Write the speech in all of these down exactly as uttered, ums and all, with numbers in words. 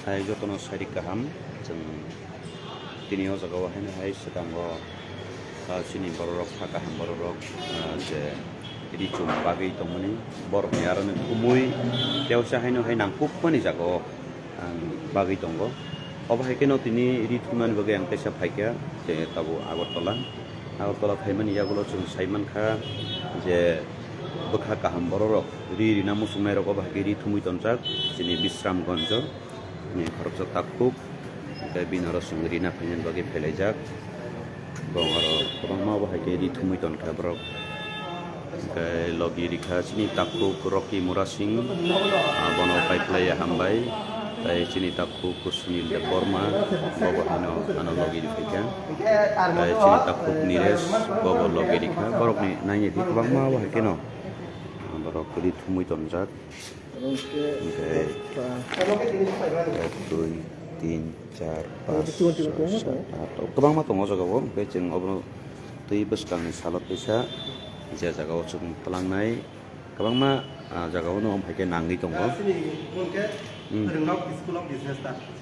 Hai jotono sari kaham, chwng tini o jaga o haino hai swkango, ah, chini bororok, pha kaham bororok, ah, je ri chum bagwi tongmani, borokni aroni thumwi tewsa haino hai nangkukmani jaga o ang bagwi tongo. Obo hai kheno tini ri thumnani bagwi ang teisa phaikha, je tabuk Agartala. Agartala phaimani yagulo chwng sai mankha je bwkha kaham bororok ri rina muchungnairok obo hai khe ri thumwi tonjak chini Bisramganj o. Ni khoroksa takhuk, hwnkhe bini oro chwng rina phainani bagwi phailaijak. Bo oro kwbangma obo hai khe ri thumwi tonkha borok. Hwnkhe logi rikha chini takhuk Rocky Murasing, ah, bono pai phlaiya hambai. Tai chini takhuk Sunil Debbarma, bobo hino ano logi rikha. Tai chini takhuk Niresh, bobo logi rikha. Borokni nainedi kwbangma obo hai kheno, ah, borok ri thumwi tonjak. Hwnkhe ek, dui, tin, char, pas, soi, sat, at, kwbangma tongo o jaga o. Hwnkhe chwng obono twi bwskangni salo teisa je jaga o chwng twlangnai kwbangma, ah, jaga o no hai khe nangwi tongo. Hmm.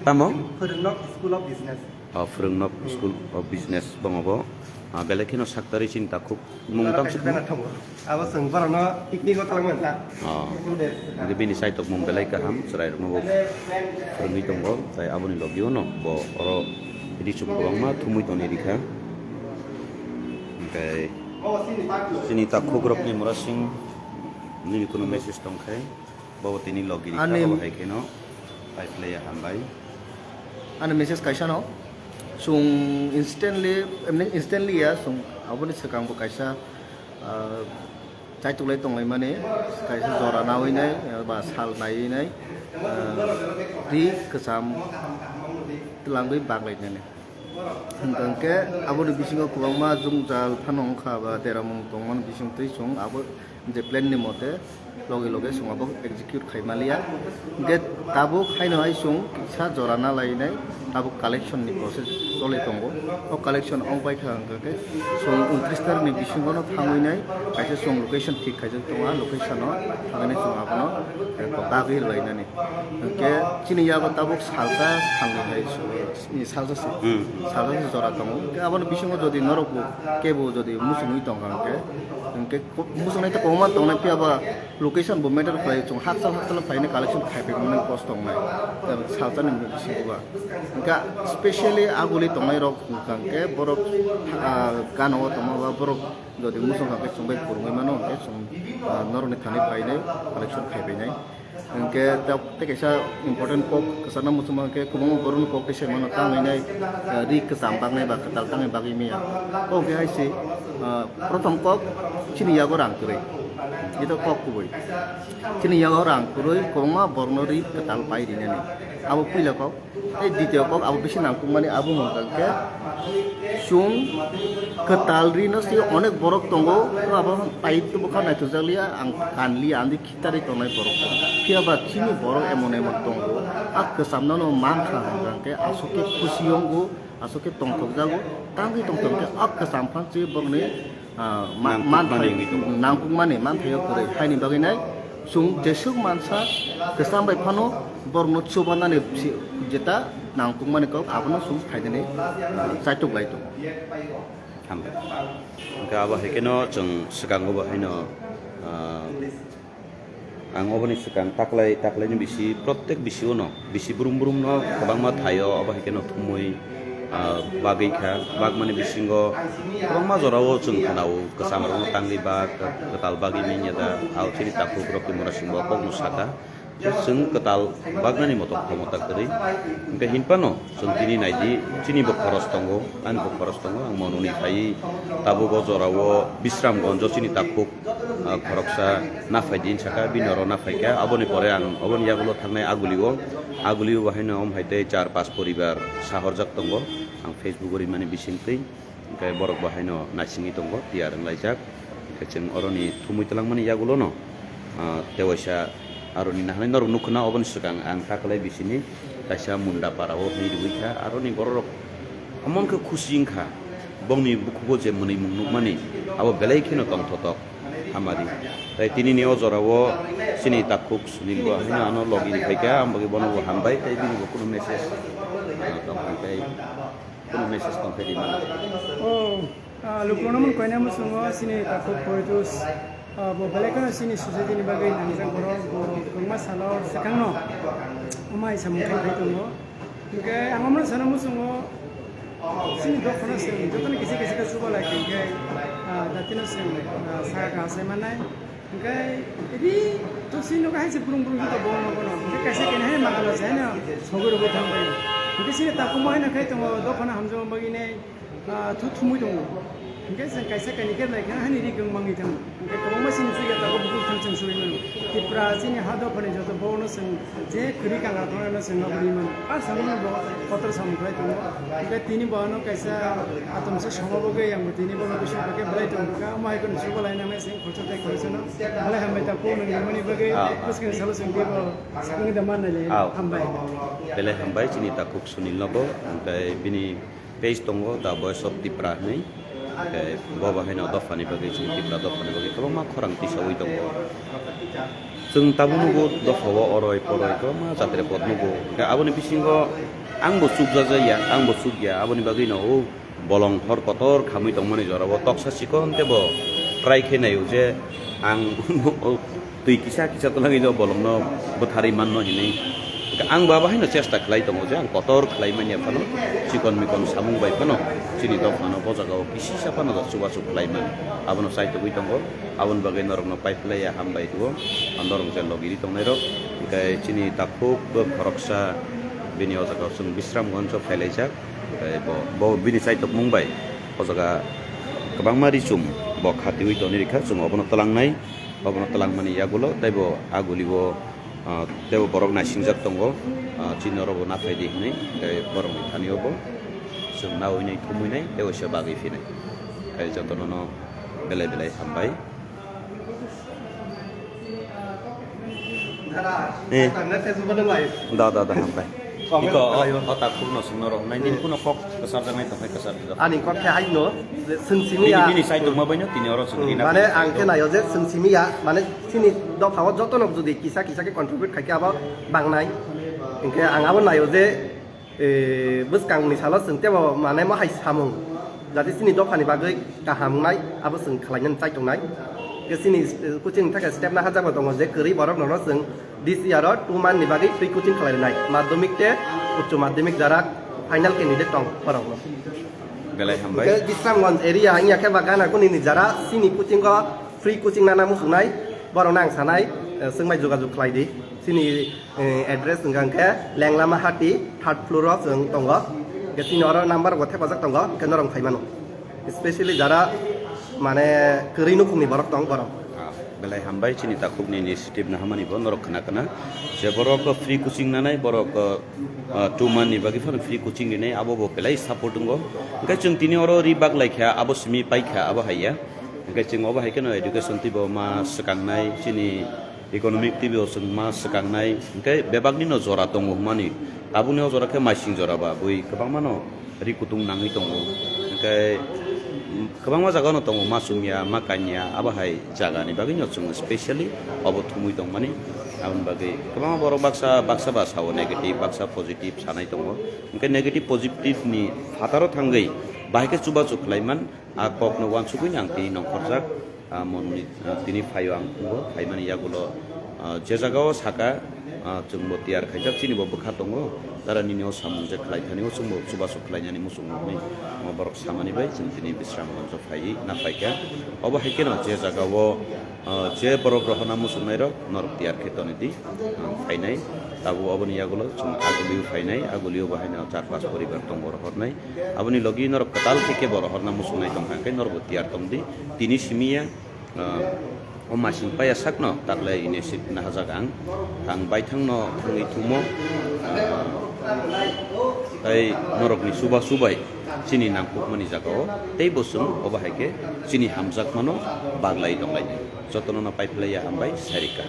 Tamo? Phwrwngnok School of Business. O Phwrwngnok School of Business bongbo. Ah, belai kheno saktarwi chini takhuk mung tang sukha. Abo chwng borokno picnic o thalangmani ta. Oh. Hwnkhe bini saitok mung belai kaham, chwrairokno bo phwrwngwi tongo, tai aboni logio no bo oro ri chum kwbangma thumwi tongwi rikha. Hwnkhe chini takhukrokni Murasing nini kunu message tongkhai. Bo tini logi rikha, ani bo hai kheno pai phlaiya hambai. Ani message kaisa no, chwng instantly, emni instantly ya, chwng aboni swkang bo kaisa, ah, chaitok lai tong lai mani, kaisa jora nawi nai, ah, ba sal naiwi nai, ah, ri kwcham twlangwi bak lai nani. Hwnkhe aboni bisingo kwbangma jwngjal phano wngkha ba deramung tongmani bisingtwi chwng abo je plan ni mote loge loge chwng abo execute khai maliya. Hwnkhe tabuk haino hai chwng kisa jora na lainai tabuk collection ni process choli tongo. O collection wng paikha hwnkhe chwng untris tarik ni bisingo no thangwi nai kaisa chwng location thik khaijak tongo. A location o thangwi nai chwng abono bagwi rwlainani. Hwnkhe chini yago tabuk salsa salnwi hai, salsa se, hmm, salsa se jora tongo. Hwnkhe aboni bisingo jodi norok bo kebo jodi muchungwi tongkha hwnkhe, hwnkhe ko-, muchungnai tei kwbangma tongnai, phiya ba location bo matter khlai, chwng hakchal hakchal phainai collection khai phaimani kos tongnai, salsa ni bisingo ba. Hwnkhe specially aguli tongnai rok hwnkha hwnkhe borok, ah, gana o tongma ba borok jodi muchung kha khe chwng bai phwrwngwi mano, hwnkhe chwng, ah, norokni thani phainai, collection khai phainai. Hwnkhe ta-, tei kaisa important kok kwchangma muchungma hwnkhe kwbangma borokno kok tei sai mano, tangwi nai, ah, ri kwcham baknai ba kwtal tangwi bagwi manya. Kok hwnkhe hai se, ah, prothom kok chini yago rang kwrwi. Ito kok kubui. Chini yago rang kwrwi kwbangma borokno ri kwtal pai rinani. Abo puila kok. Tei ditio kok abo bisi nangkukmani abo hwnkha khe chwng kwtal rino se onek borok tongo, abo pai tubukha naithokjakliya, ang kanliya, ang di khitarwi tongnai borok tongo. Phiya ba chini borok emon emon tongo, a kwchamno no mankha hwnkha khe aswk khe khusi wngo, aswk khe tongthokjago, tangwi tongthok khe a kwcham phan se borokni ah, ma-, nangkukmani manthai-, wngwi tongo. Nangkukmani manthaio kwrwi. Haini bagwi nai chwng jeswk mansa kwcham bai phano borokno chubanani si-, jeta nangkukmani kok abono chwng phainani, ah, chaitok lai tongo. Hambai. Hwnkhe abo hai kheno chwng swkango bo haino, ah, Ang oboni swkang taklai taklaini bisi, protek bisi-o no, bisi brum brum no kwbangma thaio, obo hai kheno thumui, ah, bagwi kha. Bagmani bisingo kwbangma jora-o chwng khna-o, kwcham rokno tangwi bag, kwtal bagwi manya da, ah, chini takhuk rok twi mora singbo kokno saka. Chwng kwtal bagnani motok kha mota kwrwi. Hwnkhe hinphano chwng tini naidi, chini bo khoros tongo, ani bo khoros tongo, ang mononi phaiwi tabuk o jora-o Bisramganj o chini takhuk ah, khoroksa naphai di saka, bini oro naphai kha. Aboni pore ang oboni yagulo thangnai Agulio, Agulio bo haino om hai tei char pas poribar sahorjak tongo. Ang Facebook o rimani bisingtwi, hwnkhe borok bo haino naisingwi tongo, tiyar wnglaijak. Hwnkhe chwng oroni thumui twlangmani yagulo no, ah, tewaisa aroni nahanai norok nukho na, oboni swkang ang taklai bisini kaisa Munda para o hinwi rwui kha, aroni bororok omonkhe khusi wngkha, bongni bukhugo je mwnwimung nukmani abo belai kheno tongthotok. Hamari. Tai tini ni o jora o chini takhuk Sunil bo haino ano logi ri phaikha, ang bagwi bono bo hambai, tai bini bo kunu message, ah, tong phai tai kunu message tong phai di mano. O, ah, lukurokno mun koina muchungo chini takhuk Poetus, ah, bo belai kheno chini society ni bagwi nangjak borok, bo kwbangma salo swkangno omo hai samung khlai tongo. Hingke ang omono sana muchungo, chini dophano chwng jotono kisa kisa khe chubalai khe, hingke, ah, datino chwng, ah, saka kaham sai mannai. Hingke ri to chini nogo hai se brung brung joto bo nogo no. Hingke kaisa kainwi hai magala se haino sogwi rwgwi thang bai. Hingke chini takhukma haino khai tongo, dophano hamjakma bagwi nai. Ah, thu thumwi tongo. Hingke chwng kaisa kainwi khe lai khe hani ri gwng mangwi thango. Hingke kwbangma chini chuya tabuk bukur thang chwng sui mano. Tipra chini ha dophani joto bono chwng je kwrwi kanga thangna chwng aboni mano. A samungno bo kotor samung khlai tongo. Hingke tini bo ano kaisa atomsa songma bagwi ang bo tini bono bisi khe belai tongo. Omo hai kheno chubalai nangnai chwng khoroksa tei khoroksano. Belai hambai takhuk nang nangmani bagwi. Ah. Bwskang salo chwng tei bo sakni da mannai le. Ah. Hambai. Belai hambai chini takhuk Sunil nogo. Hingke bini page tongo, The Voice of Tipra hinwi. Tei bo bo haino dophani bagwi, chini Tipra dophani bagwi kwbangma khorang tisaui tongo. Chwng tabuk nugo dopha o oroi poroi kwbangma jatre pot nugo. Hingke aboni bisingo ang bo chukjak ya, ang bo chukya, aboni bagwino o bolong hor kotor khamwi tongmani jora o toksa chikon khe bo try khe naio je ang twi kisa kisa twlangwi no bolongno bwtharwi manno hinwi. Ang bo abo haino chesta khlai tongo je ang kotor khlai manya phano, chikon mikon samung bai phano chini dophano bo jagao kisisa phano da chubachu khlai man. Abono chaitugwi tongo, aboni bagwi norokno paiphlaiya hambai rwo, norok je logiri tongnairok. Hingke chini takhuk bo khoroksa bini o jagao chwng Bisramganjo phailaijak. Tei bo, bo bini chaitokmung bai o jaga kwbangma ri chum bo khatiui toni rikha, chwng obono twlangnai, obono twlangmani yagulo tei bo aguli o, ah, tei bo borok naisingjak tongo, ah, chini oro bo naphai di hinui, tei borokni thani o bo chwng naui nai thumui nai tei waisa bagwi phinai. Tei jotono no belai belai hambai. Eh. Da, da, da, hambai. Iko, o, o takhukno swngno rok nai, nini kuno kok kwcharjaknai tongkha, kwchardi rok. Ani kok khe haino, je swng simi ya. Bini, bini side tongma baino tini oro swng rina. Mane ang khe naio je swng simi ya, mane chini dophao jotono jodi kisa kisa khe contribute khai khe abo bangnai. Hinkhe ang abo naio je, Eh, bwskangni salo chwng teibo mane mo hai samung, jate chini dophani bagwi kaham wngnai, abo chwng khlainani chai tongnai. Khe chini, eh, coaching ni thakhe step na hajak bo tongo je kwrwi borok nono chwng this year o two month ni bagwi free coaching khlai rwnai, madhyamik tei uccho madhyamik jara final candidate tong borok no. Belai hambai. Khe Bisramganj area wngya khe ba gana kuni ni jara chini coaching o free coaching nana muchungnai, borok no ang sanai, eh, chwng bai jogajog khlai di. Chini Eh, address wngkha hwnkhe Lenglama Hati, third floor o chwng tongo. Hwnkhe chini oro number bo thepajak tongo, hwnkhe norok phai mano. Specially jara mane kwrwi nukhungni borok tong borok. Ah, belai hambai chini takhukni initiative nahamani bo norok khna khna. Je borok free coaching nanai, borok, ah, two month ni bagwi phano free coaching rinai, abo bo belai support wngo. Hwnkhe chwng tini oro ri bak lai kha, abo simi pai kha, abo hai ya. Hwnkhe chwng obo hai kheno education twibo ma swkangnai chini economic twibo chwng ma swkangnai, hwnkhe bebakni no jora tongo hwnmani. Tabukni o jora khe maising jora ba bui kwbangma no ri kutung nangwi tongo. Hwnkhe, mm, kwbangma jaga no tongo ma chumya, ma kanya, abo hai jaga ni bagwi no chwng specially obo thumwi tongmani. Aboni bagwi kwbangma borok baksa, baksa ba sao negative, baksa positive sanai tongo. Hwnkhe negative positive ni phataro thangwi bahai khe chubachu khlai man. A kokno uansugwi ang tini nongkhorjak, a, monni, a, tini phaio ang phungo, phaimani yagulo, a, je jagao saka, a, chwngbo tiyar khaijak, chinibo bwkha tongo, jara nini o samung je khlai thani o chwngbo chubachu khlainani muchungo hwnwi, o borok samani bai chwng tini Bisramganjo phaiwi naphaikha. Obo hai kheno je jagao, Ah, je borok rohorna muchungnairok norok tiyar khe tonidi, ah, phainai. Tabuk oboni yagulo chwng agulio phainai, agulio bo haino char pas poribar tongo rohornai. Aboni logi norok kwtal khe kebo rohorna muchungnai tongkha, hwnkhe norokbo tiyar tongdi. Tini simi ya, ah, o masing paya sakno taklai ini sik nahajak ang. Ang baithangno thangwi thumo, ah, tei norokni chuba chubai chini nangkukmani jagao teibo chwng obo hai khe chini hamjakmano baglai tonglainai. Jotono no paiphlaiya hambai, Sarika.